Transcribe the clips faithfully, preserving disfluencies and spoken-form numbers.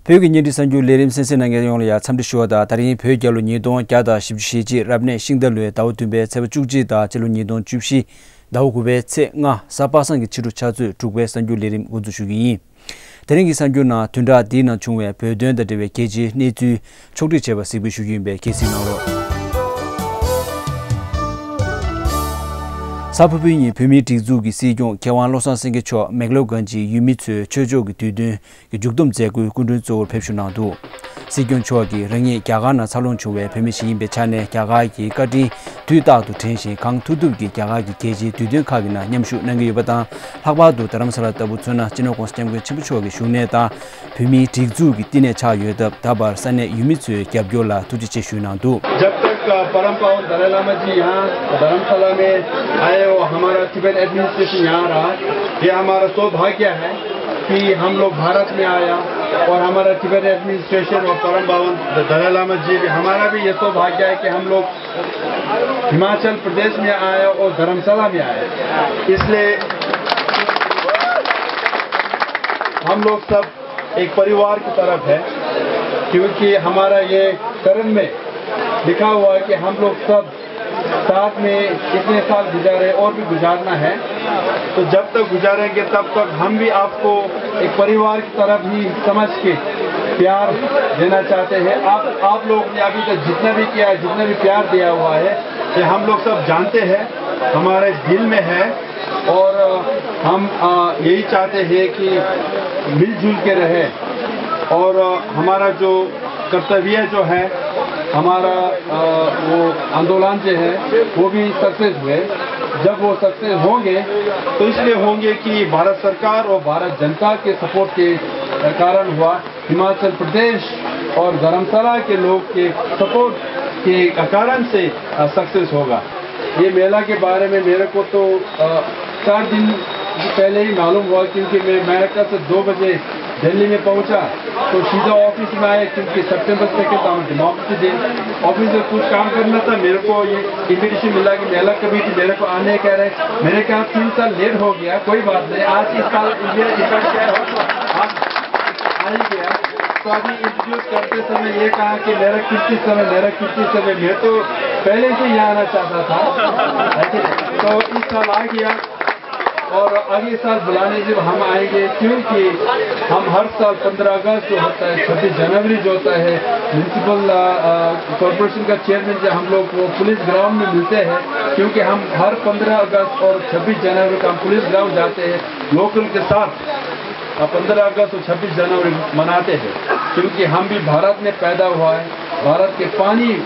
བོད་ཀྱི་བརྙན་འཕྲིན་གསར་འགྱུར་ལས་རིམ་གསན་གཟིགས་གནང་མཁན་ཡོངས་ལ་ཡང་འཚམས་འདྲི་ཞུ་བ་དང་། ད་རིང་བོད་རྒྱལ་ལོ་ཉིས་སྟོང་བརྒྱ་དང་བཞི་བཅུ་ཞེ་གཅིག་རབ་གནས་ཤིང་རྟ་ལོའི་ཟླ་བ་བདུན་པའི་ཚེས་པ་བཅུ་གཅིག་དང་སྤྱི་ལོ་ཉིས་སྟོང་བཅུ་བཞི་ཟླ་བ་དགུ་པའི་ཚེས་ལྔ་གཟའ་པ་སངས་ཀྱི་ཕྱི་དྲོ་ཆུ་ཚོད་དྲུག་པའི་གསར་འགྱུར་ལས་རིམ་འགོ་འཛུགས་ཞུ་གི་ཡིན། དེ་རིང་གི་གསར་འགྱུར་ནང་བདུན་ཕྲག་འདིའི་ནང་བྱུང་བའི་བོད་དོན་དང་འབྲེལ་བའི་གལ་ཆེའི་གནས་ཚུལ་ཕྱོགས་སྒྲིག་བྱས་པ་གཟིགས་འབུལ་ཞུ་རྒྱུ་ཡིན་པས་དགྱེས་གཟིགས་གནང་རོགས། གཟའ་ཕུར་བུའི་ཉིན་བོད་མིའི་སྒྲིག་འཛུགས་ཀྱི་སྲིད་སྐྱོང་མཁས་དབང་བློ་བཟང་སེང་གེ་མཆོག་མེག་ལོར་གྷན་ཇིའི་ཡུལ་མི་ཚོའི་ཆོས་ཕྱོགས་ཀྱི་དུས་སྟོན་གྱི་མཇུག་བསྡོམས་མཛད་སྒོའི་སྐུ་མགྲོན་གཙོ་བོར་ཕེབས་བཞུགས་གནང་འདུག། སྲིད་སྐྱོང་མཆོག་གིས་རང་ཉིད་རྒྱ་གར་ནང་འཚར་ལོངས་བྱུང་བའི་བོད་མི་ཞིག་ཡིན་པའི་ཆ་ནས་རྒྱ་གར་གྱི་བཀའ་དྲིན་དུས་རྟག་ཏུ་དྲན་ཞིང་། གང་ཐུབ་ཐུབ་ཀྱིས་རྒྱ་གར་གྱི་རྒྱལ་སྤྱིའི་དུས་སྟོན་ཁག་གི་ནང་མཉམ་ཞུགས་གནང་གི་ཡོད་པ་དང་། ལྷག་པར་དུ་རྡ་རམ་ས་ལ་ལྟ་བུ་མཚོན་ན། སྤྱི་ནོར་༸གོང་ས་༸སྐྱབས་མགོན་ཆེན་པོ་མཆོག་གི་བཞུགས་གནས་དང་བོད་མིའི་སྒྲིག་འཛུགས་ཀྱི་བསྟི་གནས་ཆགས་ཡོད་སྟབས། ད་བར་ས་གནས་ཡུལ་མི་ཚོའི་རྒྱབ་སྐྱོར་ལ་ཐུགས་རྗེ་ཆེ་ཞུས་གནང་འདུག། जब तक अ, परम पावन दलाई लामा जी यहाँ धर्मशाला में आए और हमारा तिब्बत एडमिनिस्ट्रेशन यहाँ रहा, ये हमारा सौभाग्य है कि हम लोग भारत में आया और हमारा तिब्बत एडमिनिस्ट्रेशन और परम पावन द-, दलाई लामा जी भी, हमारा भी ये सौभाग्य है कि हम लोग हिमाचल प्रदेश में आया और धर्मशाला में आया। इसलिए हम लोग सब एक परिवार की तरफ है, क्योंकि हमारा ये कर्म में लिखा हुआ है कि हम लोग सब साथ में इतने साल गुजारे और भी गुजारना है। तो जब तक गुजारेंगे तब तक हम भी आपको एक परिवार की तरफ ही समझ के प्यार देना चाहते हैं। आप, आप लोग ने अभी तक जितना भी किया है, जितना भी प्यार दिया हुआ है, ये हम लोग सब जानते हैं, हमारे दिल में है। और, अ, हम, अ, यही चाहते हैं कि मिलजुल के रहें और, अ, हमारा जो कर्तव्य जो है, हमारा, अ, वो आंदोलन जो है, वो भी सक्सेस हुए। जब वो सक्सेस होंगे, तो इसलिए होंगे कि भारत सरकार और भारत जनता के सपोर्ट के कारण हुआ। हिमाचल प्रदेश और धर्मशाला के लोग के सपोर्ट के कारण से, अ, सक्सेस होगा। ये मेला के बारे में मेरे को तो, अ, चार दिन पहले ही मालूम हुआ, क्योंकि मैं अमेरिका से दो बजे दिल्ली में पहुंचा, तो सीधा ऑफिस में आया, क्योंकि सितंबर सेकंड था डेमोक्रेसी डे। ऑफिस में कुछ काम करना था, मेरे को ये इनविटेशन मिला कि मेला कमेटी मेरे को आने कह रहे हैं। मैंने कहा, "तीन साल लेट हो गया, कोई बात नहीं, आज इस साल इंडिया इवेंट क्या है, हम आ ही गया।" तो अभी इंट्रोड्यूस करते समय ये कहा कि मेरा कीर्ति समय, मेरा कीर्ति समय, मैं तो पहले से ही आना चाहता था, है कि नहीं? तो इस साल आ गया। और अगले साल बुलाने जब हम आएंगे, क्योंकि हम हर साल पन्द्रह अगस्त जो होता है, छब्बीस जनवरी जो होता है, म्युनिसिपल, अ, अ, कॉरपोरेशन का चेयरमैन जो हम लोग वो पुलिस ग्राउंड में मिलते हैं, क्योंकि हम हर पन्द्रह अगस्त और छब्बीस जनवरी को हम पुलिस ग्राउंड जाते हैं, लोकल के साथ, अ, पन्द्रह अगस्त और छब्बीस जनवरी मनाते हैं, क्योंकि हम भी भारत में पैदा हुआ है, भारत के पानी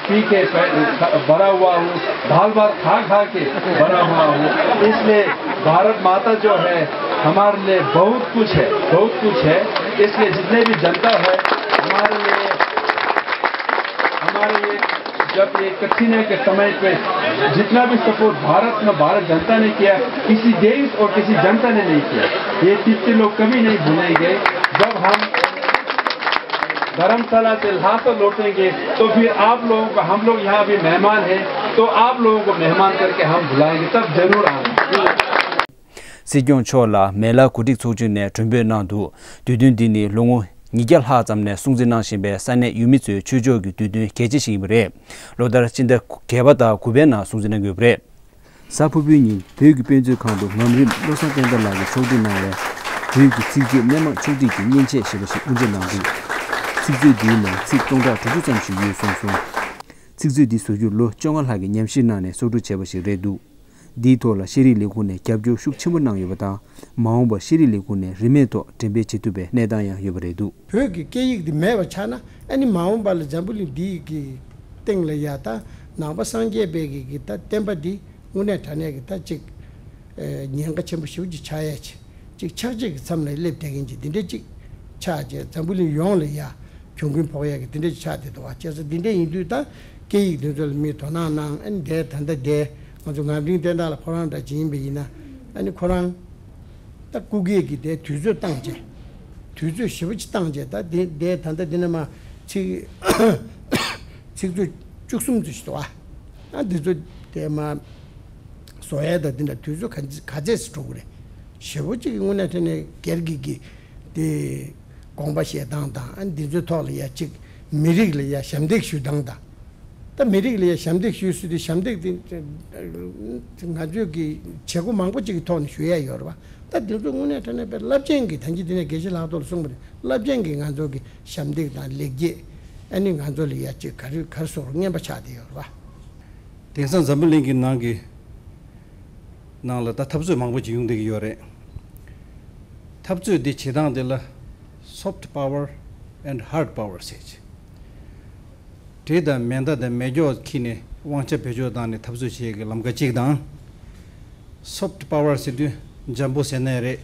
पी के पै-, खा-, बड़ा हुआ हूँ, दाल भात खा खा के बड़ा हुआ हूँ। इसलिए भारत माता जो है, हमारे लिए बहुत कुछ है, बहुत कुछ है। इसलिए जितने भी जनता है, हमारे लिए, हमारे लिए जब ये कठिनाई के समय पे जितना भी सपोर्ट भारत में, भारत जनता ने किया, किसी देश और किसी जनता ने नहीं किया। ये चीज लोग कभी नहीं भूलेंगे। जब हम धर्मशाला से ल्हासा लौटेंगे, तो फिर आप लोगों को, हम लोग यहाँ भी मेहमान हैं, तो आप लोगों को मेहमान करके हम बुलाएंगे, तब जरूर आएंगे। སྲིད་སྐྱོང་མཆོག་ལ་མེ་ལ་གོ་སྒྲིག་ཚོགས་ཆུང་ནས་མགྲོན་འབོད་གནང་འདུག། དུས་སྟོན་འདི་ནི་ལོ་ངོ་ཉིས་བརྒྱ་ལྷག་ཙམ་ནས་སྲུང་བརྩི་གནང་བཞིན་པའི་ས་གནས་ཡུལ་མི་ཚོའི་ཆོས་ཕྱོགས་ཀྱི་དུས་སྟོན་གལ་ཆེ་ཞིག་ཡིན་པ་རེད། ལོ་ལྟར་སྤྱི་ཟླ་བརྒྱད་པ་དང་དགུ་པའི་ནང་སྲུང་བརྩི་གནང་གི་ཡོད་པ་རེད། གཟའ་ཕུར་བུའི་ཉིན་བོད་ཀྱི་དཔེ་མཛོད་ཁང་དུ་ངམ་རིམ་བློ་བཟང་བསྟན་དར་ལགས་ཀྱིས་ཕྱོགས་སྒྲིག་གནང་བའི་བོད་ཀྱི་ཚིག་མཛོད་སྣེ་མང་ཕྱོགས་སྒྲིག་གི་མཉེན་ཆས་ཞེས་པ་ཞིག་དབུ་འབྱེད་གནང་འདུག། ཚིག་མཛོད་འདིའི་ནང་ཚིག་སྟོང་ཕྲག་དྲུག་ཅུ་ཙམ་ཞིག་ཡོད་གསུངས་སོང་། ཚིག་མཛོད་འདི་བཟོ་རྒྱུར་ལོ་བཅོ་ལྔ་ལྷག་གི་ཉམས་ཞིབ་གནང་ནས་གསོག་སྒྲུབ་བྱས་པ་ཞིག་རེད་འདུག། འདིའི་ཐོག་ལ་ཤེས་རིག་ལས་ཁུངས་ནས་རྒྱབ་སྐྱོར་ཤུགས་ཆེན་པོ་གནང་ཡོད་པ་དང་། མ་འོངས་པར་ཤེས་རིག་ལས་ཁུངས་ནས་རིན་མེད་ཐོག་འགྲེམས་སྤེལ་བྱེད་ཐུབ་པའི་གནས་སྟངས་ཡང་ཡོད་པ་རེད་འདུག། བོད་ཀྱི་སྐད་ཡིག་འདི་མེད་པ་ཆགས་ན། ཨ་ནི་མ་འོངས་པ་ལ་འཛམ་བུ་གླིང་འདིའི་གི་སྟེང་ལ་ཡ་ད་ནང་པ་སངས་རྒྱས་པའི་གི་གི་ད་བསྟན་པ་འདི་དངོས་གནས་དྲང་གནས་ཀྱི་ད་ཅིག་ཨེ་ཉེན་ཁ་ཆེན་པོ་ཞེ་པོ་ཅིག་ཆགས་ཡ་ཅིག་ཅིག་ཆགས་ཅིག་གི་མཚམས་ལ་སླེབས་བསྡད་མཁན་ཅིག་འདི་འདྲ་ཅིག་ཆགས་བྱས། འཛམ་བུ་གླིང་ཡོངས་ལ་ཡ་གྱོང་གུན་ཕོག་ཡ་གི་འདི་འདྲ་ཅིག་ཆགས་བསྡད་འདུག་བ། བྱས་ཙང་འདི་འདྲ་ཡིན་དུས་ད་སྐད་ཡིག་འདི་ཚོ་ལ་མིས་དོ་སྣང་གནང་། ཨ་ནི་འདས་ད་ལྟ་འདས་ང་ཚོ་ངམ་རིང་བསྟན་དར་ལགས་ཁོ་རང་འདྲ་ཅིག་ཡིན་པ་ཡིན་ན། ཨ་ནི་ཁོ་རང་ད་སྐུ་སྒེར་གྱི་དེ་དུས་ཚོད་བཏང་བྱས། དུས་ཚོད་ཞེ་པོ་ཅིག་བཏང་བྱས། ད་དེ་དེ་ད་ལྟ་འདི་ན་མ་ཚིག་ཚིག་མཛོད་བཅུ་གསུམ་ཙམ་ཞིག་འདུག་ཨ། ཨ་འདི་ཚོ་དེ་མ་བཟོ་ཡས་ད་འདི་འདྲ་དུས་ཚོད་ག་ག་ཚད་ཅིག་འགྲོ་གི་རེད། ཞེ་པོ་ཅིག་གི་དངོས་གནས་དྲང་གནས་སྒེར་གྱི་གི་དེ་ དགོངས་པ་བཞེས་སྟངས་དང་ཨ་འདི་ཚོའི་ཐོག་ལ་ཡ་གཅིག་མི་རིགས་ལ་ཡ་ཞབས་འདེགས་ཞུ་སྟངས་དང་། ད་མི་རིགས་ལ་ཡ་ཞབས་འདེགས་ཞུ་སྲིད་དུས་ཞབས་འདེགས་དེ་ང་ཚོས་ཀྱི་བྱེད་སྒོ་མང་པོ་ཅིག་གི་ཐོག་ནས་ཞུ་ཡ་ཡོད་རེད་བ། ད་འདི་ཚོ་དངོས་གནས་དྲང་གནས་དཔེ་རླབས་ཆེན་གྱི་ད་ཅི་འདི་ནས་དགེ་བཤེས་ལྷག་རྡོར་གསུངས་པ་རེད། རླབས་ཆེན་གྱི་ང་ཚོ་གི་ཞབས་འདེགས་དང་ལེགས་སྐྱེས་ཨ་ནི་ང་ཚོ་ལ་ཡ་གཅིག་ག་རེ་ག་རེ་ཟེར་རུང་རྔན་པ་ཆགས་བསྡད་ཡོད་རེད་བ། དེང་སང་འཛམ་བུ་གླིང་གི་ནང་གི་ནང་ལ་ད་འཐབ་རྩོད་མང་པོ་ཅིག་ཡོང་བསྡད་ཀྱི་ཡོད་རེད། འཐབ་རྩོད་འདི་བྱེད་སྟངས་དེ་ལ་soft power and hard power ཟེར་གྱི། གྲི་དང་མེ་མདའ་དང་མེ་སྒྱོགས་འཁྱེར་ནས་དབང་ཆ་བེད་སྤྱོད་བཏང་ནས་འཐབ་རྩོད་བྱེད་ཀྱི་ལམ་ཁ་གཅིག་དང་། soft power ཟེར་དུས་འཇམ་པོ་ཟེར་ནའི་རེད།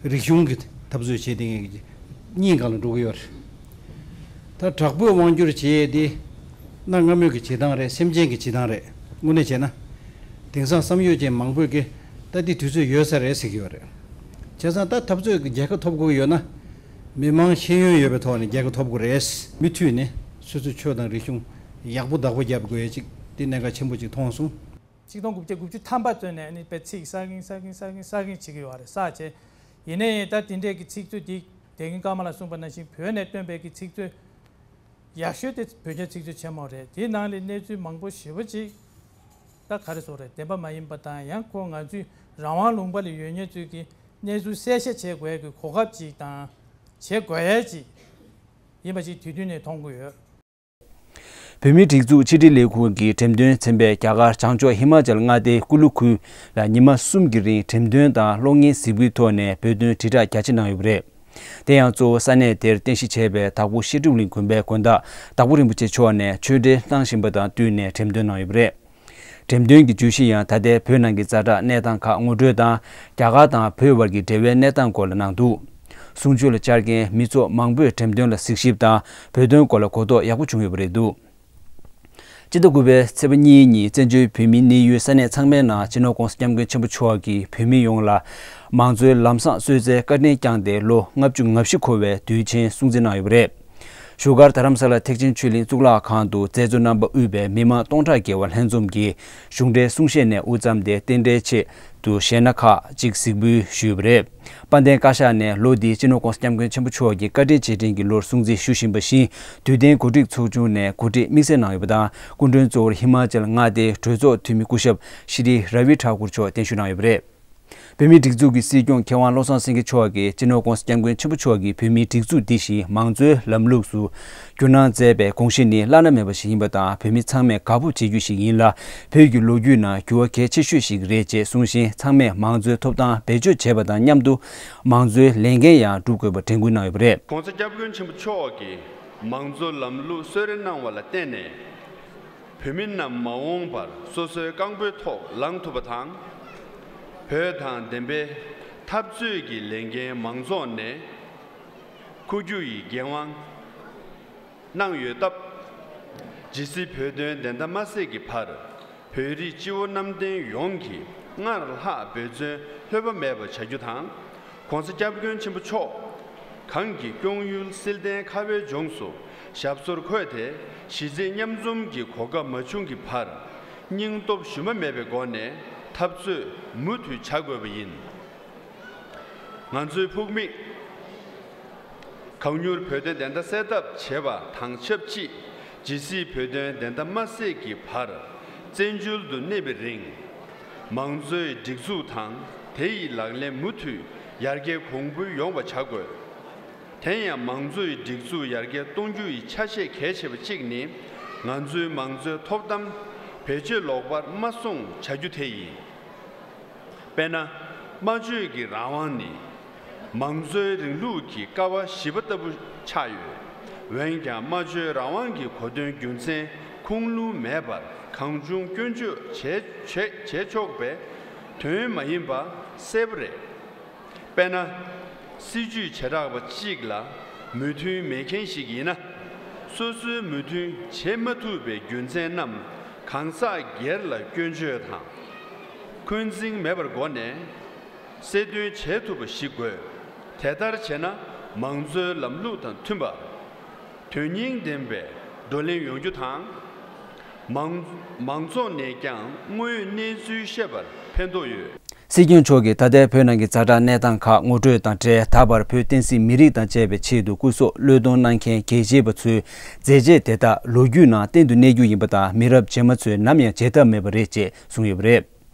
རིག་གཞུང་གི་འཐབ་རྩོད་བྱེད་བསྡད་མཁན་གྱི་གཉིས་སྒང་ལ་འགྲོ་གི་ཡོད་རེད། ད་དྲག་པོའི་དབང་སྒྱུར་བྱེད་ཡས་དེ་གནའ་སྔ་མོའི་གི་བྱེད་སྟངས་རེད། སེམས་ཅན་གྱི་བྱེད་སྟངས་རེད། དངོས་གནས་བྱས་ན། དེང་སང་བསམ་ཡོད་ཅན་མང་པོས་ཀྱི་ད་འདི་དུས་ཚོད་ཡོལ་ས་རེད་ཟེར་གྱི་ཡོད་རེད། བྱས་ཙང་ད་འཐབ་རྩོད་ཀྱི་རྒྱལ་ཁ་ཐོབ་དགོས་ཀྱི་ཡོད་ན། མི་མང་ཤེས་ཡོན་ཡོད་པའི་ཐོག་ནས་རྒྱལ་ཁ་ཐོབ་དགོས་རེད། མུ་མཐུད་ནས་སོ་སོའི་ཆོས་དང་རིག་གཞུང་ཡག་པོ་བདག་པོ་རྒྱབ་དགོས་ཡས་ཅིག་འདི་གནད་འགག་ཆེན་པོ་ཅིག་མཐོང་སོང་། ཆིག་སྟོང་དགུ་བརྒྱ་དགུ་བཅུ་ཐམ་པ་ཚོ་ནས་ནི་དཔེ་ཚིག་གསར་རྙིང་གསར་རྙིང་གསར་རྙིང་གསར་རྙིང་བྱེད་ཀྱི་ཡོད་རེད་གསར་བྱས། ཡིན་ནའི་ད་དེ་འདྲས་ཀྱི་ཚིག་མཛོད་འདི་དེ་རིང་ཀརྨ་ལགས་གསུངས་པ་ནང་བཞིན་བོད་ནས་བཏོན་པའི་གི་ཚིག་མཛོད་ཡག་ཤོས་དེ་བོད་རྒྱ་ཚིག་མཛོད་ཆེན་མོ་རེད། དེའི་ནང་ལ་གནས་ཚུལ་མང་པོ་ཞེ་པོ་ཅིག་ད་ག་རེ་ཟེར་དགོས་རེད། བདེན་པ་མ་ཡིན་པ་དང་ཡང་ཁོ་ང་ཚོའི་རང་དབང་ལུང་པ་ལ་ཡོད་མཁན་ཚོས་ཀྱི་གནས་ཚུལ་གསལ་བཤད་བྱེད་དགོས་ཀྱི་གོ་སྐབས་ཅིག་དང་བྱེད་དགོས་ཡས་ཅིག་ཡིན་པ་ཅིག་དུས་རྒྱུན་ནས་མཐོང་གི་ཡོད། བོད་མིའི་སྒྲིག་འཛུགས་ཕྱི་དྲིལ་ལས་ཁུངས་ཀྱི་འགྲེམས་སྟོན་ཚན་པས་རྒྱ་གར་བྱང་ཕྱོགས་ཧི་མ་ཅལ་མངའ་སྡེའི་ཀུ་ལུ་ཁུལ་ལ་ཉི་མ་གསུམ་གྱི་རིང་འགྲེམས་སྟོན་དང་གློག་བརྙན་གཟིགས་འབུལ་ཐོག་ནས་བོད་དོན་དྲིལ་བསྒྲགས་རྒྱ་ཆེ་གནང་ཡོད་པ་རེད། དེ་ཡང་གཙོ་བོ་ས་གནས་དེར་རྟེན་གཞི་བྱས་པའི་དྭགས་པོ་བཤད་སྒྲུབ་གླིང་དགོན་པའི་དགོན་བདག་དྭགས་པོ་རིན་པོ་ཆེ་མཆོག་ནས་ཆོས་འབྲེལ་གནང་བཞིན་པ་དང་བསྟུན་ནས་འགྲེམས་སྟོན་གནང་ཡོད་པ་རེད། འགྲེམས་སྟོན་གྱི་བརྗོད་གཞི་ཡང་ད་ལྟའི་བོད་ནང་གི་ཛ་དྲག་གནས་སྟངས་ཁག་ངོ་སྤྲོད་དང་རྒྱ་གར་དང་བོད་བར་གྱི་འབྲེལ་བའི་གནས་སྟངས་སྐོར་ལ་གནང་འདུག་གསུང་ཆོས་ལ་བཅར་མཁན་མི་ཚོགས་མང་པོས་འགྲེམས་སྟོན་ལ་གཟིགས་ཞིབ་དང་བོད་དོན་སྐོར་ལ་གོ་རྟོགས་ཡག་པོ་བྱུང་ཡོད་པ་རེད་འདུག་སྤྱི་ཟླ་དགུ་པའི་ཚེས་པ་གཉིས་ཉིན་བཙན་བྱོལ་བོད་མིའི་གནས་ཡུལ་ས་གནས་ཚང་མའི་ནང་སྤྱི་ནོར་༸གོང་ས་༸སྐྱབས་མགོན་ཆེན་པོ་མཆོག་གིས་བོད་མི་ཡོངས་ལ་མང་གཙོའི་ལམ་བཟང་གསོལ་སྩལ་བཀའ་དྲིན་བསྐྱངས་ཏེ་ལོ་ལྔ་བཅུ་ང་བཞི་འཁོར་བའི་དུས་ཆེན་སྲུང་བརྩི་གནང་ཡོད་པ་རེད། བཞུགས་སྒར་རྡ་རམ་ས་ལ་ཐེག་ཆེན་ཆོས་གླིང་གཙུག་ལག་ཁང་དུ་མཛད་གཙོ་རྣམ་པ་དབུས་པའི་མི་མང་སྟོང་ཕྲག་བརྒལ་བ་ལྷན་འཛོམས་ཀྱིས་གཞུང་འབྲེལ་གསུང་བཤད་ནས་དབུ་བརྩམས་ཏེ་རྟེན་འབྲེལ་ཆེད་དུ་གཞས་སྣ་ཁག་ཅིག་གཟིགས་འབུལ་ཞུས་པ་རེད། དཔལ་ལྡན་བཀའ་ཤག་ནས་ལོ་འདིའི་སྤྱི་ནོར་༸གོང་ས་༸སྐྱབས་མགོན་ཆེན་པོ་མཆོག་གི་བཀའ་དྲིན་རྗེས་དྲན་གྱི་ལོར་སྲུང་བརྩི་ཞུ་བཞིན་པ་བཞིན་དུས་སྟོན་གོ་སྒྲིག་ཚོགས་ཆུང་ནས་གོ་སྒྲིག་དམིགས་བསལ་གནང་ཡོད་པ་དང་སྐུ་མགྲོན་གཙོ་བོར་ཧི་མ་ཅལ་མངའ་སྡེའི་གྲོས་ཚོགས་འཐུས་མི་སྐུ་ཞབས་ཤྲི་ར་བི་ཐ་ཀུར་མཆོག་གདན་ཞུ་གནང་ཡོད་པ་རེད། བོད་མིའི་སྒྲིག་འཛུགས་ཀྱི་སྲིད་སྐྱོང་མཁས་དབང་བློ་བཟང་སེང་གེ་མཆོག་གིས་སྤྱི་ནོར་༸གོང་ས་༸སྐྱབས་མགོན་ཆེན་པོ་མཆོག་གིས་བོད་མིའི་སྒྲིག་འཛུགས་འདི་བཞིན་མང་གཙོའི་ལམ་ལུགས་སུ་བསྒྱུར་གནང་མཛད་པའི་དགོངས་གཞི་ནི་བླ་ན་མེད་པ་ཞིག་ཡིན་པ་དང་བོད་མི་ཚང་མས་དགའ་སྤོབས་བྱེད་རྒྱུ་ཞིག་ཡིན་ལ་བོད་ཀྱི་ལོ་རྒྱུས་ནང་འགྱུར་བ་གལ་ཆེ་ཤོས་ཤིག་རེད་ཅེས་གསུངས་ཤིང་ཚང་མས་མང་གཙོའི་ཐོབ་ཐང་བེད་སྤྱོད་བྱེད་པ་དང་མཉམ་དུ་མང་གཙོའི་ལས་འགན་ཡང་སྒྲུབ་དགོས་པ་དྲན་སྐུལ་གནང་ཡོད་པ་རེད། ༸གོང་ས་༸སྐྱབས་མགོན་ཆེན་པོ་མཆོག་གིས་མང་གཙོ་ལམ་ལུགས་གསོལ་རས་གནང་བ་ལ་བརྟེན་ནས། བོད་མི་རྣམས་མ་འོངས་པར་སོ་སོའི་རྐང་པའི་ཐོག་ལངས་ཐུབ་པ་དང་། བོད་དང་བདེན་པའི་འཐབ་རྩོད་ཀྱི་ལས་འགན་མང་ཚོགས་ནས་འཁུར་རྒྱུ་ཡི་འགན་དབང་གནང་ཡོད་སྟབས། ཇི་སྲིད་བོད་དོན་བདེན་མཐའ་མ་གསལ་གྱི་བར་བོད་རིགས་སྤྱི་བོ་གནམ་བསྟན་ཡོངས་ཀྱིས་སྔར་ལྷག་འབད་བརྩོན་ལྷོད་པ་མེད་པ་བྱ་རྒྱུ་དང་། ༸གོང་ས་༸སྐྱབས་མགོན་ཆེན་པོ་མཆོག་གང་གི་སྐྱོང་ཡུལ་སིལ་ལྡན་ཁ་བའི་ལྗོངས་སུ་ཞབས་སོར་འཁོད་དེ་གཞིས་རྩེ་མཉམ་འཛོམས་ཀྱི་གོ་སྐབས་མ་བྱུང་གི་བར་སྙིང་སྟོབས་ཞུམ་པ་མེད་པའི་སྒོ་ནས་འཐབ་རྩོད་མུ་མཐུད་བྱ་དགོས་པ་ཡིན། ང་ཚོའི་ཕུགས་དམིགས། གང་མྱུར་བོད་དོན་བདེན་མཐའ་གསལ་ཐབས་བྱེད་པ་དང་ཆབས་ཅིག་ཇི་སྲིད་བོད་དོན་བདེན་མཐའ་མ་གསལ་གྱི་བར་བཙན་བྱོལ་དུ་གནས་པའི་རིང་། མང་གཙོའི་སྒྲིག་འཛུགས་དང་དེ་ཡི་ལག་ལེན་མུ་མཐུད་ཡར་རྒྱས་གོང་འཕེལ་ཡོང་བ་བྱ་དགོས། དེ་ཡང་མང་གཙོའི་སྒྲིག་འཛུགས་ཡར་རྒྱས་གཏོང་རྒྱུ་ཡི་ཆ་ཤས་གལ་ཆེ་བ་གཅིག་ནི་ང་ཚོའི་མང་གཙོའི་ཐོབ་ཐང་བེད་སྤྱོད་ལོག་པར་མ་སོང་བྱ་རྒྱུ་དེ་ཡིན། དཔེར་ན། སྨྲ་བརྗོད་ཀྱི་རང་དབང་ནི་མང་གཙོའི་རིང་ལུགས་ཀྱི་ཀ་བ་བཞི་པ་ལྟ་བུ་ཆགས་ཡོད། འོན་ཀྱང་སྨྲ་བརྗོད་རང་དབང་གི་གོ་དོན་རྒྱུ་མཚན་ཁུངས་ལུང་མེད་པར་གང་བྱུང་སྐྱོན་བརྗོད་བྱས་བྱས་བྱས་ཆོག་པའི་དོན་མ་ཡིན་པ་གསལ་པོ་རེད། དཔེར་ན། སྲིད་ཇུས་བྱེ་བྲག་པ་གཅིག་ལ་མོས་མཐུན་མེད་མཁན་ཞིག་ཡིན་ན། སོ་སོའི་མོས་མཐུན་བྱེད་མ་ཐུབ་པའི་རྒྱུ་མཚན་རྣམས་གང་ཟག་སྒེར་ལ་སྐྱོན་བརྗོད་དང་། འཁོན་འཛིན་མེད་པར་སྒོ་ནས་གསལ་སྟོན་བྱེད་ཐུབ་པ་ཞིག་དགོས། དེ་ལྟར་བྱས་ན་མང་གཙོའི་ལམ་ལུགས་དང་མཐུན་པ། དོན་སྙིང་ལྡན་པའི་བགྲོ་གླེང་ཡོང་རྒྱུ་དང་། མང་མང་ཚོགས་ནས་ཀྱང་དངོས་ཡོད་གནས་ཚུལ་ཤེས་པར་ཕན་ཐོགས་ཡོད། སྲིད་སྐྱོང་མཆོག་གིས་ད་ལྟའི་བོད་ནང་གི་ཛ་དྲག་གནས་སྟངས་ཁག་ངོ་སྤྲོད་དང་འབྲེལ། ད་བར་བོད་བསྟན་སྲིད་མི་རིགས་དང་བཅས་པའི་ཆེད་དུ་སྐུ་སྲོག་བློས་གཏོང་གནང་མཁན་རྒྱལ་གཅེས་པ་ཚོའི་མཛད་རྗེས་དེ་དག་ལོ་རྒྱུས་ནང་གཏན་དུ་གནས་རྒྱུ་ཡིན་པ་དང་། མི་རབས་རྗེས་མ་ཚོས་ནམ་ཡང་བརྗེད་ཐབས་མེད་པ་རེད་ཅེས་གསུངས་ཡོད་པ་རེད།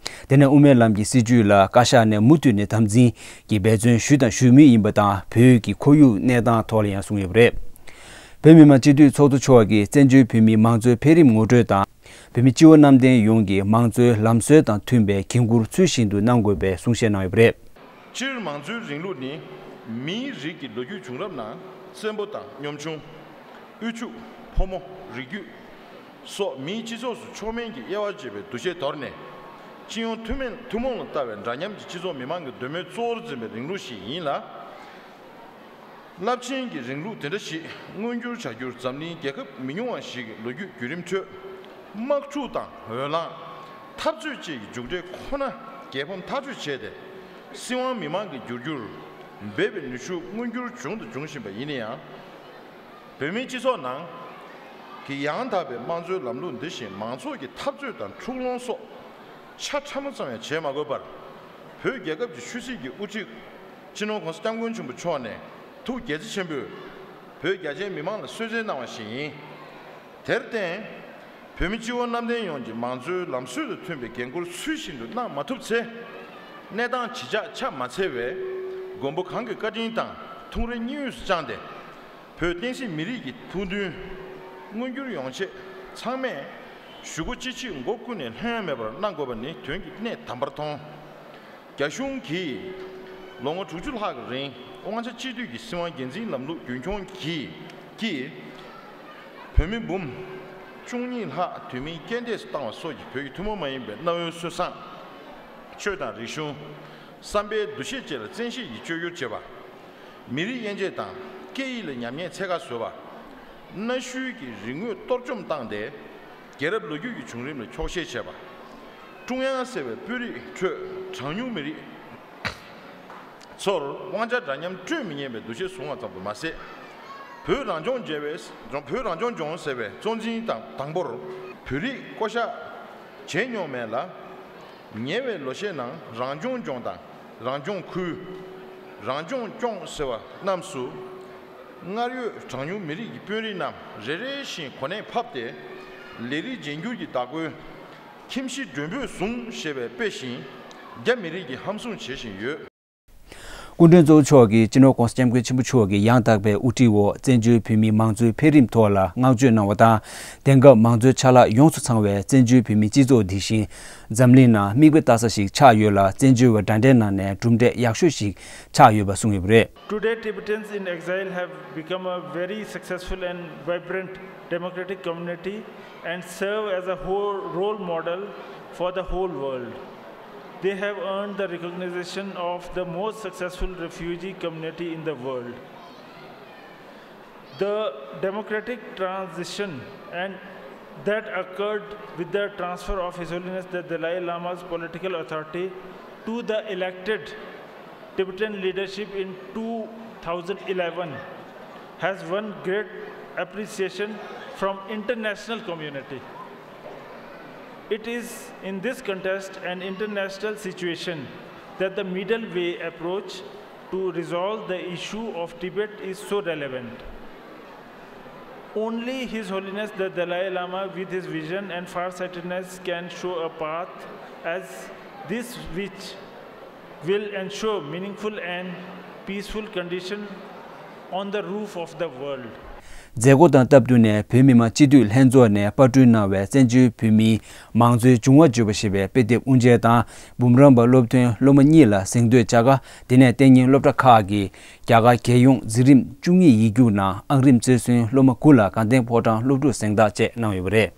དེ་ནས་དབུ་མའི་ལམ་གྱི་སྲིད་བྱུས་ལ་བཀའ་ཤག་ནས་མུ་མཐུད་ནས་དམ་འཛིན་གྱིས་འབད་བརྩོན་ཞུས་དང་ཞུ་མུས་ཡིན་པ་དང་། བོད་ཀྱི་ཁོར་ཡུག་གནས་སྟངས་ཐོག་ལ་ཡང་གསུངས་ཡོད་པ་རེད། བོད་མི་མང་སྤྱི་འཐུས་ཚོགས་གཙོ་མཆོག་གིས་བཙན་བྱོལ་བོད་མིའི་མང་གཙོའི་འཕེལ་རིམ་ངོ་སྤྲོད་དང་། བོད་མི་སྤྱི་བོ་གནམ་བསྟན་ཡོངས་ཀྱིས་མང་གཙོའི་ལམ་སྲོལ་དང་མཐུན་པའི་འགན་འཁུར་ཚུལ་བཞིན་དུ་གནང་དགོས་པའི་གསུང་བཤད་གནང་ཡོད་པ་རེད། སྤྱིར་མང་གཙོའི་རིང་ལུགས་ནི་མིའི་རིགས་ཀྱི་ལོ་རྒྱུས་བྱུང་རབས་ནང་བཙན་པོ་དང་གཉོམ་ཆུང་། དབུལ་ཕྱུག། ཕོ་མོ། རིགས་རྒྱུད་སོགས་མིའི་སྤྱི་ཚོགས་སུ་མཆོག་དམན་གྱི་དབྱེ་བ་འབྱེད་པའི་འདུ་ཤེས་དོར་ནས། སྤྱི་ཡོངས་ཐུན་མོང་ཐུན་མོང་ལ་ལྟ་བའི་འདྲ་མཉམ་གྱི་སྤྱི་ཚོགས་མི་དམངས་ཀྱི་འདོད་མོས་གཙོ་བོར་འཛིན་པའི་རིང་ལུགས་ཤིག་ཡིན་ལ། རླབས་ཆེན་གྱི་རིང་ལུགས་དེ་འདྲ་ཞིག་མངོན་འགྱུར་བྱ་རྒྱུར་འཛམ་གླིང་རྒྱལ་ཁབ་མི་ཉུང་བ་ཞིག་གི་ལོ་རྒྱུས་བརྒྱུད་རིམ་ཁྲོད། དམག་འཁྲུག་དང་འོས་ལངས། འཐབ་རྩོད་བཅས་ཀྱི་མཇུག་འབྲས་ཁོ་ན་རྒྱལ་ཕམ་ཐག་གཅོད་བྱས་ཏེ། སྲིད་དབང་མི་མང་གི་འགྱུར་རྒྱུར་འབད་པའི་ནུས་ཤུགས་མངོན་འགྱུར་བྱུང་དང་འབྱུང་བཞིན་པ་ཡིན་ན་ཡང་། བོད་མིའི་སྤྱི་ཚོགས་ནང་གི་ཡང་དག་པའི་དམངས་གཙོའི་ལམ་ལུགས་འདི་བཞིན་མང་ཚོགས་ཀྱི་འཐབ་རྩོད་དང་འཁྲུག་ལོང་སོགས་ཆ་ཕྲ་མོ་ཙམ་ཡང་བྱེད་མ་དགོས་པར། བོད་རྒྱལ་ཁབ་ཀྱི་ཆོས་སྲིད་ཀྱི་དབུ་ཁྲིད་སྤྱི་ནོར་༸གོང་ས་༸སྐྱབས་མགོན་ཆེན་པོ་མཆོག་ནས་ཐུགས་དགྱེས་མཚན་ཆེན་པོས་བོད་རྒྱ་ཆེའི་མི་མང་ལ་གསོལ་སྩལ་གནང་བ་ཞིག་ཡིན། དེར་བརྟེན། བོད་མི་སྤྱི་བོ་གནམ་བསྟན་ཡོངས་ཀྱིས་མང་གཙོའི་ལམ་སྲོལ་དང་མཐུན་པའི་འགན་འཁུར་ཚུལ་བཞིན་དུ་གནང་མ་ཐུབ་ཚེ། གནས་སྟངས་ཇི་ཆགས་ཆ་མ་འཚལ་བས། མགོན་པོ་གང་གི་བཀའ་དྲིན་དང་ཐུགས་རེ་གཉིས་དབུས་སུ་བཅངས་ཏེ། བོད་བསྟན་སྲིད་མི་རིགས་ཀྱི་ཐུགས་འདུན་མངོན་འགྱུར་ཡོང་ཆེད་ཚང་མས་གཞུག་གུ་ཅི་མཆིས་མགོ་ཀུན་ནས་ལྷོད་མེད་པར་གནང་དགོས་པ་ནི་དོན་གྱི་གནད་དམ་པར་མཐོང་། རྒྱ་གཞུང་གིས་ལོ་ངོ་དྲུག་ཅུ་ལྷག་གི་རིང་དབང་ཆ་གཅིག་སྡུད་ཀྱི་སྲིད་དབང་སྒེར་འཛིན་ལམ་ལུགས་རྒྱུན་འཁྱོངས་ཀྱིས་ཀྱིས། བོད་མི་འབུམ་བཅུ་གཉིས་ལྷག་དུས་མིན་རྐྱེན་འདས་སུ་བཏང་བ་སོགས་ཀྱིས་བོད་ཀྱི་ཐུན་མོང་མ་ཡིན་པའི་གནའ་བོའི་སྲོལ་བཟང་། ཆོས་དང་རིག་གཞུང་། བསམ་པའི་འདུ་ཤེས་བཅས་ལ་བཙན་ཤེད་ཀྱིས་བཅོས་བསྒྱུར་བྱེད་པ། མི་རིགས་དབྱེ་འབྱེད་དང་སྐད་ཡིག་ལ་ཉམས་ཉེས་འཚོལ་ཁ་བཟོས་པ། གནའ་ཤུལ་གྱི་རིག་དངོས་གཏོར་བཅོམ་བཏང་སྟེ། རྒྱལ་རབས་ལོ་རྒྱུས་ཀྱི་བྱུང་རིམ་ལ་འཁྱོག་བཤད་བྱས་པ། ཀྲུང་དབྱང་ཟེར་བའི་དཔོན་རིགས་ཁྲོད་གྲངས་ཉུང་མི་རིགས་ཚོར་དབང་ཆ་འདྲ་མཉམ་སྤྲོད་མི་ཉན་པའི་འདུ་ཤེས་བཟུང་བ་ཙམ་དུ་མ་ཟད། བོད་རང་སྐྱོང་ལྗོངས་ཟེར་བའི་གཙོ་འཛིན་དང་དང་པོར་བོད་རིགས་བསྐོ་བཞག་བྱས་མྱོང་མེད་ལ། ཉེ་བའི་ལོ་ཤས་ནང་རང་སྐྱོང་ལྗོངས་དང་རང་སྐྱོང་ཁུལ། རང་སྐྱོང་ལྗོངས་ཟེར་བ་རྣམས་སུ། སྔར་ཡོད་གྲངས་ཉུང་མི་རིགས་ཀྱི་དཔོན་རིགས་རྣམས་རེ་རེ་བཞིན་གོ་གནས་ཕབ་སྟེ། ལས་རིགས་རྗེས་འགྱུར་གྱི་བདག་པོའི་ཁྱིམ་གཞིས་མགྲོན་པོས་བཟུང་ཞེས་པའི་དཔེ་བཞིན་རྒྱ་མི་རིགས་ཀྱིས་ཧམ་བཟུང་བྱེད་བཞིན་ཡོད། སྐུ་མགྲོན་གཙོ་བོ་མཆོག་གིས་སྤྱི་ནོར་༸གོང་ས་༸སྐྱབས་མགོན་ཆེན་པོ་མཆོག་གི་ཡང་དག་པའི་དབུ་ཁྲིད་འོག་བཙན་བྱོལ་བོད་མིའི་མང་གཙོའི་འཕེལ་རིམ་ཐོག་ལ་བསྔགས་བརྗོད་གནང་བ་དང་། དེང་སྐབས་མང་གཙོའི་ཆ་ལག་ཡོངས་སུ་ཚང་བའི་བཙན་བྱོལ་བོད་མིའི་སྤྱི་ཚོགས་འདི་བཞིན་འཛམ་གླིང་ནང་མིག་དཔེ་ལྟ་ས་ཞིག་ཆགས་ཡོད་ལ། བཙན་བྱོལ་བ་འདྲ་འདྲའི་ནང་ནས་གྲུབ་འབྲས་ཡག་ཤོས་ཤིག་ཆགས་ཡོད་པ་གསུངས་ཡོད་པ་རེད། Today, Tibetans in exile have become a very successful and vibrant democratic community and serve as a whole role model for the whole world. They have earned the recognition of the most successful refugee community in the world. The democratic transition and that occurred with the transfer of His Holiness the Dalai Lama's political authority to the elected Tibetan leadership in two thousand eleven has won great appreciation from international community. It is in this context and international situation that the middle way approach to resolve the issue of Tibet is so relevant. Only His Holiness the Dalai Lama, with his vision and farsightedness, can show a path as this which will ensure meaningful and peaceful condition on the roof of the world. མཛད་སྒོ་དང་སྟབས་བསྟུན་ནས་བོད་མི་མང་སྤྱི་འཐུས་ལྷན་ཚོགས་ནས་པར་སྐྲུན་གནང་བའི་བཙན་བྱོལ་བོད་མིའི་མང་གཙོའི་འབྱུང་བ་བརྗོད་པ་ཞེས་པའི་དཔེ་དེབ་དབུ་འབྱེད་དང་། འབུམ་རམས་པ་སློབ་ཐོན་སློབ་མ་གཉིས་ལ་གཟེངས་བསྟོད་བྱ་དགའ། དེ་ནས་གཏན་ཉིན་སློབ་གྲྭ་ཁག་གི་རྒྱ་གར་རྒྱལ་ཡོངས་འཛིན་རིམ་བཅུ་གཉིས་ཡིག་རྒྱུགས་ནང་ཨང་རིམ་རྩེར་སོན་སློབ་མ་དགུ་ལ་དགའ་ལྡན་ཕོ་བྲང་སློབ་ཕྲུག་གཟེངས་རྟགས་བཅས་གནང་ཡོད་པ་རེད།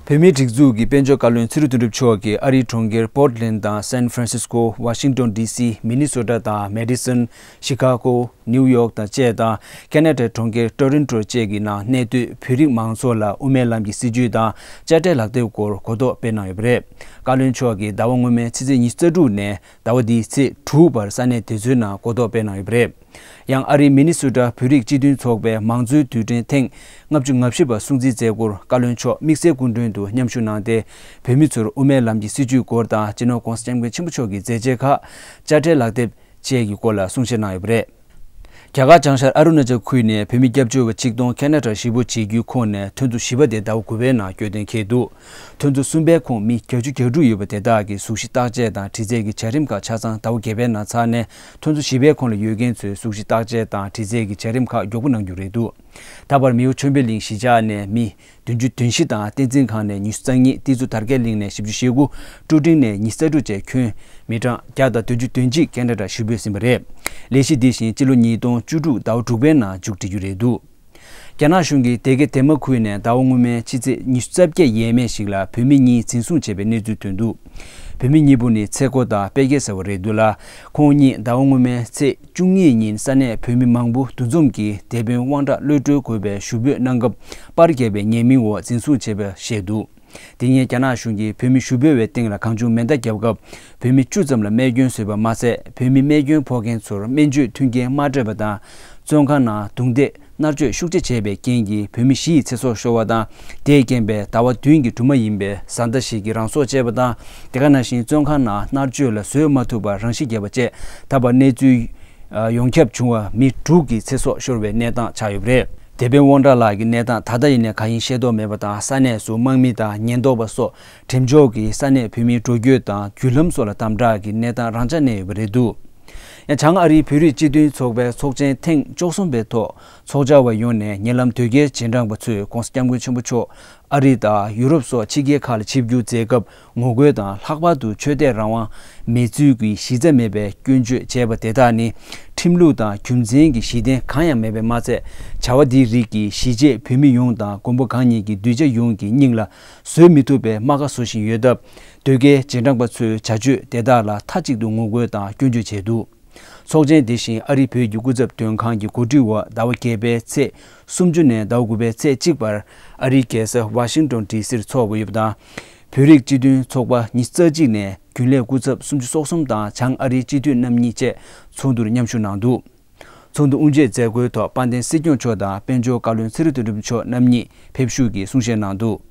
བོད་མིའི་སྒྲིག་འཛུགས་ཀྱི་དཔལ་འབྱོར་བཀའ་བློན་ཚེ་རིང་དོན་གྲུབ་མཆོག་གིས་ཨ་རིའི་གྲོང་ཁྱེར་པོར་ཊི་ལན་དང་སན་ཧྥ་རན་སིས་ཀོ། ཝ་ཤིང་ཏོན་ཌི་སི། མི་ནི་སོ་ཊ་དང་མེ་ཌི་སོན། ཤི་ཀ་གོ། ནིའུ་ཡོག་དང་བཅས་དང་། ཁེ་ན་ཌའི་གྲོང་ཁྱེར་ཊོ་རིན་ཊོ་བཅས་ཀྱི་ནང་གནས་སྡོད་བོད་རིགས་མང་ཚོགས་ལ་དབུ་མའི་ལམ་གྱི་སྲིད་བྱུས་དང་དཔྱ་ཁྲལ་ལག་དེབ་སྐོར་གོ་རྟོགས་སྤེལ་གནང་ཡོད་པ་རེད། བཀའ་བློན་མཆོག་གིས་ཟླ་བ་སྔོན་མའི་ཕྱི་ཚེས་ཉི་ཤུ་རྩ་དྲུག་ནས་ཟླ་བ་འདིའི་ཚེས་དྲུག་བར་ས་གནས་དེ་ཚོའི་ནང་གོ་རྟོགས་སྤེལ་གནང་ཡོད་པ་རེད། ཡང་ཨ་རིའི་མི་ནི་སོ་ཊ་བོད་རིགས་སྤྱི་མཐུན་ཚོགས་པའི་མང་གཙོའི་དུས་དྲན་ཐེངས་ལྔ་བཅུ་ང་བཞི་པ་སྲུང་བརྩིའི་མཛད་སྒོར་བཀའ་བློན་མཆོག་དམིགས་བསལ་སྐུ་མགྲོན་དུ་མཉམ་ཞུགས་གནང་སྟེ། བོད་མི་ཚོར་དབུ་མའི་ལམ་གྱི་སྲིད་བྱུས་སྐོར་དང་། སྤྱི་ནོར་༸གོང་ས་༸སྐྱབས་མགོན་ཆེན་པོ་མཆོག་གི་མཛད་རྗེས་ཁག་དཔྱ་ཁྲལ་ལག་དེབ་བཅས་ཀྱི་སྐོར་ལ་གསུང་བཤད་གནང་ཡོད་པ་རེད། རྒྱ་གར་བྱང་ཤར་ཨ་རུ་ན་ཅལ་ཁུལ་ནས་བོད་མི་སྐྱབས་བཅོལ་བ་ཆིག་སྟོང་ཁེ་ན་ཌར་གཞིས་སྤོ་བྱེད་རྒྱུའི་ཁོངས་ནས་ཐོན་ཚོ་བཞི་པ་དེ་ཟླ་བ་དགུ་པའི་ནང་སྐྱོད་གཏན་འཁེལ་འདུག་ཐོན་ཚོ་གསུམ་པའི་ཁོངས་མི་བརྒྱད་ཅུ་གྱ་དྲུག་ཡོད་པ་དེ་དག་གི་གཟུགས་གཞི་བརྟག་དཔྱད་དང་དྲི་རྩད་ཀྱི་བྱ་རིམ་ཁག་ཆ་ཚང་ཟླ་བ་བརྒྱད་པའི་ནང་ཚར་ནས། ཐོན་ཚོ་བཞི་པའི་ཁོངས་ལ་ཡོད་མཁན་ཚོའི་གཟུགས་གཞི་བརྟག་དཔྱད་དང་དྲི་རྩད་ཀྱི་བྱ་རིམ་ཁག་མགྱོགས་པོ་གནང་རྒྱུ་རེད་འདུག་ད་བར་མིའུ་ཆོས་འཕེལ་གླིང་གཞིས་ཆགས་ནས་མི་བདུན་ཅུ་དོན་བཞི་དང་། བསྟན་འཛིན་ཁང་ནས་ཉི་ཤུ་རྩ་གཉིས། ཏི་ཙུ་དར་རྒྱས་གླིང་ནས་བཞི་བཅུ་ཞེ་དགུ། ཀྲུ་ཀྲིང་ནས་ཉི་ཤུ་རྩ་དྲུག་བཅས་ཁྱོན་མི་གྲངས་བརྒྱ་དང་བདུན་ཅུ་དོན་གཅིག་ཁེ་ན་ཌར་གཞིས་སྤོས་ཟིན་པ་རེད། ལས་གཞི་འདི་བཞིན་སྤྱི་ལོ་ཉིས་སྟོང་བཅུ་དྲུག་ཟླ་བ་དྲུག་པའི་ནང་མཇུག་སྒྲིལ་རྒྱུ་རེད་འདུག་རྒྱ་ནག་གཞུང་གིས་སྡེ་དགེ་འདན་མ་ཁུལ་ནས་ཟླ་བ་སྔོན་མའི་ཕྱི་ཚེས་ཉི་ཤུ་རྩ་བརྒྱད་ཡས་མས་ཤིག་ལ་བོད་མི་གཉིས་འཛིན་བཟུང་བྱས་པའི་གནས་ཚུལ་ཐོན་འདུག་བོད་མི་གཉིས་པོ་ནི་ཚེ་མགོ་དང་དཔལ་སྐྱེད་ཟེར་བ་རེད་འདུག་ལ། ཁོང་གཉིས་ཟླ་བ་སྔོན་མའི་ཚེས་བཅུ་གཉིས་ཉིན་ས་གནས་བོད་མི་མང་པོ་འདུ་འཛོམས་ཀྱིས་དེད་དཔོན་དབང་གྲགས་གློད་བཀྲོལ་དགོས་པའི་ཞུ་འབོད་གནང་སྐབས། པར་བརྒྱབ་པའི་ཉེས་མིང་འོག་འཛིན་བཟུང་བྱས་པ་བཤད་འདུག་དེ་སྔོན་རྒྱ་ནག་གཞུང་གིས་བོད་མི་ཞུ་འབོད་པའི་སྟེང་ལ་གང་བྱུང་མེ་མདའ་བརྒྱབ་སྐབས། བོད་མི་བཅུ་ཙམ་ལ་རྨས་སྐྱོན་བཟོས་པ་མ་ཟད། བོད་མི་རྨས་སྐྱོན་ཕོག་མཁན་ཚོར་སྨན་བཅོས་མཐུན་རྐྱེན་མ་སྤྲད་པ་དང་། བཙོན་ཁང་ནང་རྡུང་རྡེག་མནར་གཅོད་ཤུགས་ཆེ་བྱས་པའི་རྐྱེན་གྱིས་བོད་མི་བཞི་ཡི་ཚེ་སྲོག་ཤོར་བ་དང་། དེས་རྐྱེན་པས་ཟླ་བ་བདུན་གྱི་སྦྲུམ་མ་ཡིན་པའི་བཟའ་ཟླ་ཞིག་གིས་རང་སྲོག་བཅད་པ་དང་། དེ་ག་ནང་བཞིན་བཙོན་ཁང་ནང་མནར་གཅོད་ལ་བཟོད་མ་ཐུབ་པར་རང་ཤི་བརྒྱབ་པ་བཅས། ད་བར་གནས་ཚུལ་ཡོངས་ཁྱབ་བྱུང་བ་མི་དྲུག་གི་ཚེ་སྲོག་ཤོར་བའི་གནས་སྟངས་ཆགས་ཡོད་པ་རེད། དེད་དཔོན་དབང་གྲགས་ལགས་ཀྱི་གནས་སྟངས་ད་ལྟ་ཡིན་ནའི་གང་ཡིན་ཤེས་རྟོགས་མེད་པ་དང་། ས་གནས་སུ་དམག་མི་དང་ཉེན་རྟོག་པ་སོགས་གྲིམ་འཇོག་གིས་ས་གནས་བོད་མིའི་འགྲོ་སྐྱོད་དང་བརྒྱུད་ལམ་སོགས་ལ་དམ་དྲག་གི་གནས་སྟངས་རང་འཇགས་གནས་ཡོད་པ་རེད་འདུག་ཡང་བྱང་ཨ་རིའི་བོད་རིགས་སྤྱི་མཐུན་ཚོགས་པའི་ཚོགས་ཆེན་ཐེངས་བཅུ་གསུམ་པའི་ཐོག་ཚོགས་བཅར་བ་ཡོངས་ནས་ཉེ་ལམ་དོལ་རྒྱལ་རྗེས་འབྲང་པ་ཚོས་༸གོང་ས་༸སྐྱབས་མགོན་ཆེན་པོ་མཆོག་ཨ་རི་དང་ཡུ་རོབ་སོགས་ཕྱི་རྒྱལ་ཁག་ལ་ཆིབས་བསྒྱུར་མཛད་སྐབས། ངོ་རྒོལ་དང་། ལྷག་པར་དུ་ཆོས་དད་རང་དབང་མེད་ཚུལ་གྱི་གཞི་རྩ་མེད་པའི་སྐྱོན་བརྗོད་བྱས་པ་དེ་དག་ནི། ཁྲིམས་ལུགས་དང་རྒྱུ་མཚན་གྱི་གཞི་རྟེན་གང་ཡང་མེད་པས་མ་ཚད། བྱ་བ་འདིའི་རིགས་ཀྱིས་གཞིས་བྱེས་བོད་མི་ཡོངས་དང་། མགོན་པོ་གང་ཉིད་ཀྱི་གདུལ་བྱ་ཡོངས་ཀྱི་སྙིང་ལ་བཟོད་མི་ཐུབ་པའི་རྨ་ཁ་བཟོ་བཞིན་ཡོད་སྟབས། དོལ་རྒྱལ་རྗེས་འབྲང་པ་ཚོའི་བྱ་སྤྱོད་དེ་དག་ལ་མཐའ་གཅིག་ཏུ་ངོ་རྒོལ་དང་སྐྱོན་བརྗོད་བྱས་འདུག་ཚོགས་ཆེན་དེ་བཞིན་ཨ་རིའི་བོད་ཀྱི་སྐུ་ཚབ་མགྲོན་ཁང་གི་གོ་སྒྲིག་འོག་ཟླ་བ་བརྒྱད་པའི་ཚེས་སུམ་ཅུ་ནས་ཟླ་བ་དགུ་པའི་ཚེས་གཅིག་བར་ཨ་རིའི་རྒྱལ་ས་ཝ་ཤིང་ཏོན་ཌི་སིར་འཚོགས་དགོས་ཡོད་པ་དང་། བོད་རིགས་སྤྱི་མཐུན་ཚོགས་པ་ཉི་ཤུ་རྩ་གཅིག་ནས་རྒྱུན་ལས་སྐུ་ཚབ་སུམ་ཅུ་སོ་གསུམ་དང་། བྱང་ཨ་རིའི་སྤྱི་འཐུས་རྣམ་གཉིས་བཅས་ཚོགས་འདུར་མཉམ་ཞུགས་གནང་འདུག་ཚོགས་འདུ་དབུ་འབྱེད་མཛད་སྒོའི་ཐོག་དཔལ་ལྡན་སྲིད་སྐྱོང་མཆོག་དང་། དཔལ་འབྱོར་བཀའ་བློན་ཚེ་རིང་དོན་གྲུབ་མཆོག་རྣམ་གཉིས་ཕེབས་ཞུགས་ཀྱིས་གསུང་བཤད་གནང་འདུག་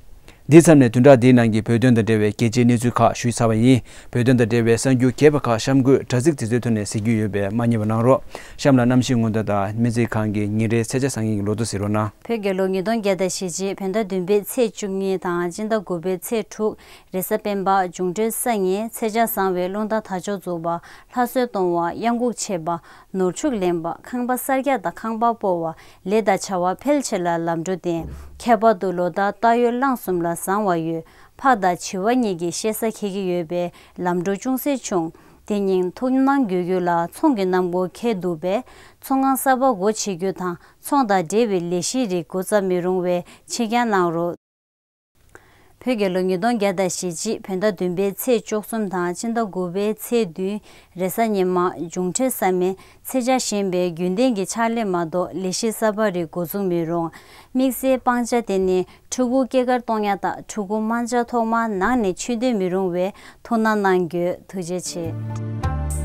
འདི་མཚམས་ནས་བདུན་ཕྲག་འདིའི་ནང་གི་བོད་དོན་དང་འབྲེལ་བའི་རྒྱལ་སྤྱིའི་གནས་ཚུལ་ཁག་ཞུས་ཚར་བ་ཡིན། བོད་དོན་དང་འབྲེལ་བའི་གསར་འགྱུར་རྒྱས་པ་ཁག་གཤམ་འཁོད་དྲ་ཚིགས་དེ་ཚོའི་ཐོག་ནས་གཟིགས་རྒྱུ་ཡོད་པས་མ་བསྙེལ་བ་གནང་རོགས། གཤམ་ལ་གནམ་གཤིས་སྔོན་བརྡ་དང་སྨན་རྩིས་ཁང་གི་ཉིན་རེའི་ཚེས་ཆ་སང་ཉིན་གྱི་ལོ་ཐོ་གཟིགས་རོགས་གནང་། བོད་རྒྱལ་ལོ་ཉིས་སྟོང་བརྒྱ་དང་ཞེ་གཅིག་བོད་ཟླ་བདུན་པའི་ཚེས་བཅུ་གཉིས་དང་སྤྱི་ཟླ་དགུ་པའི་ཚེས་དྲུག་རེས་གཟའ་སྤེན་པ། འབྱུང་འཕྲོད་ས་ཉིན། ཚེས་ཆ་བཟང་བའི་རླུང་རྟ་དར་ལྕོག་འཛུགས་པ། ལྷ་གསོལ་གཏོང་བ། གཡང་འགུགས་ཆེ་བ། ནོར་ཕྱུགས་ལེན་པ། ཁང་པ་གསར་རྒྱག་དང་ཁང་པ་སྤོ་བ། ལས་དང་བྱ་བ་ཕལ་ཆེར་ལ་ལམ་འགྲོ་བརྟེན། ཁྱད་པར་དུ་ལོ་ཟླ་སྟག་ཡོས་གླང་གསུམ་ལ་བཟང་བ་ཡོད། ཕག་དང་བྱི་བ་གཉིས་ཀྱི་གཤེད་ས་འཁེལ་གྱི་ཡོད་པས་ལམ་འགྲོ་ཅུང་ཟད་ཆུང་། དེ་ཉིན་ཐུགས་སྣང་དགོས་རྒྱུ་ལ་ཚོང་གི་གནམ་སྒོ་འཁེལ་འདུག་པས། ཚོང་ཁང་གསར་པ་སྒོ་ཕྱེ་རྒྱུ་དང་ཚོང་དང་འབྲེལ་བའི་ལས་གཞིའི་རིགས་འགོ་བརྩམས་མི་རུང་བའི་ཕྱིར་འགྱངས་གནང་རོགས། བོད་རྒྱལ་ལོ་ཉིས་སྟོང་བརྒྱ་དང་ཞེ་གཅིག་བོད་ཟླ་བདུན་པའི་ཚེས་བཅུ་གསུམ་དང་སྤྱི་ཟླ་དགུ་པའི་ཚེས་བདུན་རེས་གཟའ་ཉི་མ། འབྱུང་འཕྲོད་ས་མེ། ཚེས་ཆ་ཞན་པས་རྒྱུན་ལྡན་གྱི་ཕྱག་ལས་མ་གཏོགས་ལས་གཞི་གསར་པ་རིགས་འགོ་འཛུགས་མི་རུང་། དམིགས་བསལ་སྤང་བྱ་དེ་ནི་ཕྲུ་གུ་སྐྱེས་སྐར་གཏོང་ཡ་དང་ཕྲུ་གུ་དམར་འབྱར་ཐོག་མར་ནག་ནས་མཆོད་འདོན་མི་རུང་བས་ཐུགས་སྣང་གནང་རྒྱུ། ཐུགས་རྗེ་ཆེ།